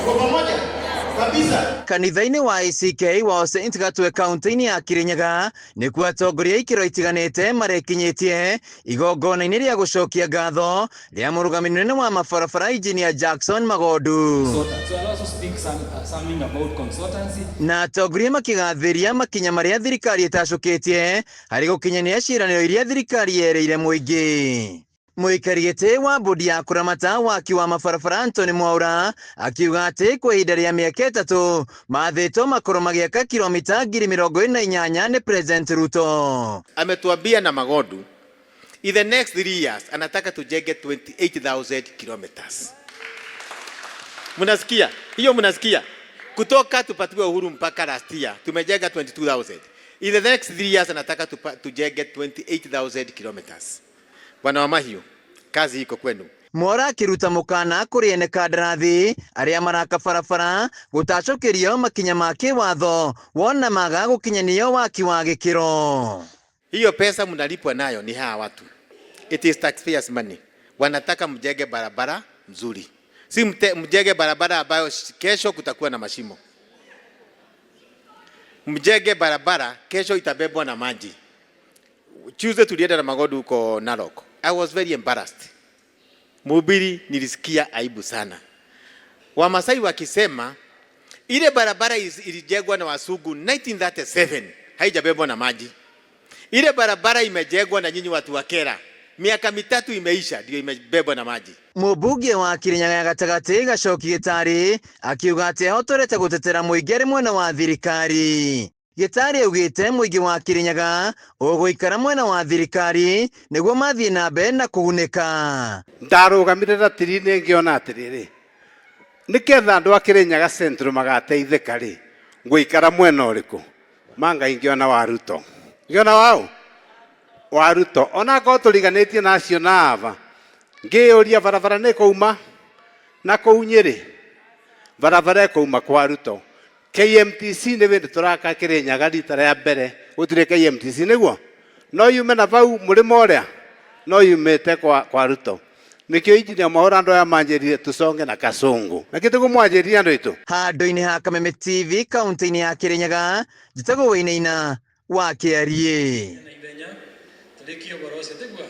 Tuko pamoja kabisa. Kanitha-inĩ wa ACK wa St Gatwe kaunti-inĩ ya Kirinyaga nĩkuo atongoria a ikĩro itiganĩte marekinyĩtie igongona-inĩ rĩa gũcokia ngatho rĩa mũrũgamĩrĩri mũnene wa mabarabara Engineer Jackson Magondu. So I'll also speak something about consultancy. Na atongoria makĩgathĩria makinya marĩa thirikari ĩtacũkĩtie harĩ gũkinyanĩria ciĩranĩro iria thirikari yerĩire mũingĩ. Mũikari gĩtĩ wa bodi ya kũramata waki wa mabarabara Anthony Mwaura akiuga atĩ kwa ihinda rĩa mĩaka 3 mathĩtwo makorwo magĩaka kilomita 48,000 nĩ President Ruto. Ametuambia na Magondu in the next 3 years anataka tujenge 28,000 kilometers. Mnasikia? Hiyo mnasikia? Kutoka tupatiwe uhuru mpaka last year tumejenga 22,000. In the next 3 years anataka tujenge 28,000 kilometers. Bwana wa Mahiu, kazi iko kwenu. Mwaura akĩruta mũkana kũrĩ ene kandarathi arĩa maraka barabara gũtacũkĩrio makinya ma kĩwatho wona maga gũkinyanĩrio waki wa gĩkĩro. Hiyo pesa mnalipwa nayo ni hawa watu. It is taxpayers money. Wanataka mjenge barabara nzuri. Si mjenge barabara ambayo kesho kutakuwa na mashimo. Mjenge barabara kesho itabebwa na maji. Tuesday tulienda na Magondu huko Narok. I was very embarrassed. Mhubiri, nilisikia aibu sana. Wamasai wakisema ile barabara ilijengwa na wasugu 1937 haijabebwa na maji. Ile barabara imejengwa na nyinyi watu wa Kera. Miaka 3 imeisha ndio imebebwa na maji. Mũmbunge wa Kirinyaga ya gatagatĩ Gacoki Gĩtarĩ akiuga atĩ ahotorete gũtetera mũingĩ arĩ mwena wa thirikari. Gĩtarĩ augĩte mũingĩ wa Kirinyaga ũgũikara mwena wa thirikari nĩguo mathiĩ na mbere na kũgunĩka. Ndarũgamire ratiri-inĩ ngĩona atĩrĩrĩ, nĩketha andũ a Kirinyaga Central magateithĩka rĩ, ngũikara mwena ũrĩkũ? Manga ingĩona wa Ruto. Ngĩona waũ? Wa Ruto. Ona akorwo tũriganĩtie na acio na aba, ngĩyũria barabara nĩ kũuma na kũu Nyĩrĩ, barabara ĩkũuma kwa Ruto. KMTC nĩ hĩndĩ tũraka Kirinyaga rita rĩa mbere, gũtirĩ KMTC nĩguo? No yume na bau mũrĩmo ũrĩa, no yumĩte kwa Ruto. Nĩkĩo Engineer Mwaura andũ aya manjĩrire tũconge na Kasongo. Na kĩtĩ kũmwanjĩria andũ aitũ. Handũ-inĩ ha Kameme TV kaunti-inĩ ya Kirinyaga, njĩtagwo Wainaina wa Kĩariĩ. Na ithenya, tarĩki ũhoro ũcio tiguo.